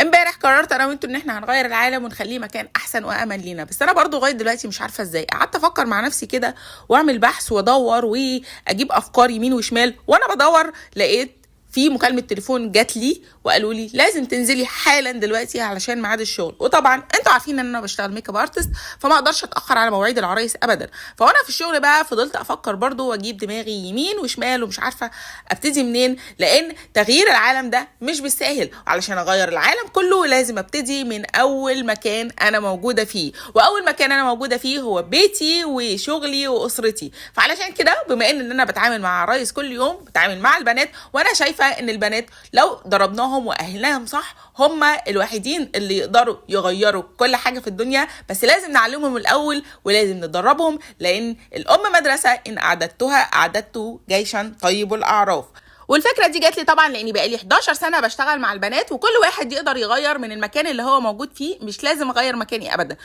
امبارح قررت انا وانتوا ان احنا هنغير العالم ونخليه مكان احسن وامن لينا، بس انا برضو لغاية دلوقتي مش عارفه ازاي. قعدت افكر مع نفسي كده واعمل بحث وادور واجيب افكار يمين وشمال، وانا بدور لقيت في مكالمة تليفون جات لي وقالوا لي لازم تنزلي حالا دلوقتي علشان ميعاد الشغل. وطبعا انتوا عارفين ان انا بشتغل makeup artist، فما اقدرش اتاخر على مواعيد العرايس ابدا. فوانا في الشغل بقى فضلت افكر برضو واجيب دماغي يمين وشمال ومش عارفه ابتدي منين، لان تغيير العالم ده مش بالساهل. وعلشان اغير العالم كله لازم ابتدي من اول مكان انا موجودة فيه، واول مكان انا موجودة فيه هو بيتي وشغلي واسرتي. فعلشان كده بما ان انا بتعامل مع عرايس كل يوم، بتعامل مع البنات، وانا شايفه ان البنات لو دربناهم واهلناهم صح هم الوحيدين اللي يقدروا يغيروا كل حاجة في الدنيا. بس لازم نعلمهم الاول ولازم ندربهم، لان الام مدرسه، ان اعددتها اعددت جيشا طيب الاعراف. والفكرة دي جات لي طبعا لاني بقالي 11 سنة بشتغل مع البنات، وكل واحد يقدر يغير من المكان اللي هو موجود فيه، مش لازم اغير مكاني ابدا.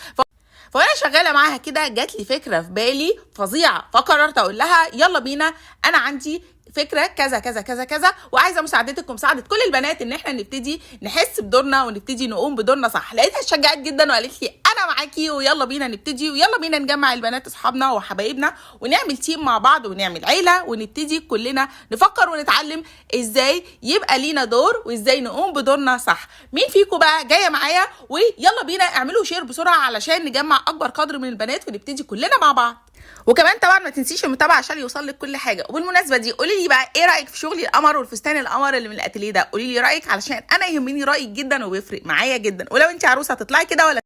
فوانا شغالة معاها كده جات لي فكرة في بالي فظيعة، فقررت اقول لها يلا بينا، انا عندي فكرة كذا كذا كذا كذا، وعايزه مساعدتك ومساعدة كل البنات ان احنا نبتدي نحس بدورنا ونبتدي نقوم بدورنا صح. لقيتها اتشجعت جدا وقالت لي انا معاكي ويلا بينا نبتدي، ويلا بينا نجمع البنات اصحابنا وحبايبنا ونعمل team مع بعض ونعمل عيله، ونبتدي كلنا نفكر ونتعلم ازاي يبقى لينا دور وازاي نقوم بدورنا صح. مين فيكم بقى جاية معايا؟ ويلا بينا اعملوا share بسرعة علشان نجمع اكبر قدر من البنات ونبتدي كلنا مع بعض. وكمان طبعا ما تنسيش المتابعة عشان يوصل لك كل حاجة. وبالمناسبة دي قولي لي بقى ايه رايك في شغلي القمر والفستان القمر اللي من الاتيليه ده؟ قولي لي رايك علشان انا يهمني رايك جدا وبيفرق معايا جدا. ولو انت عروسه هتطلعي كده ولا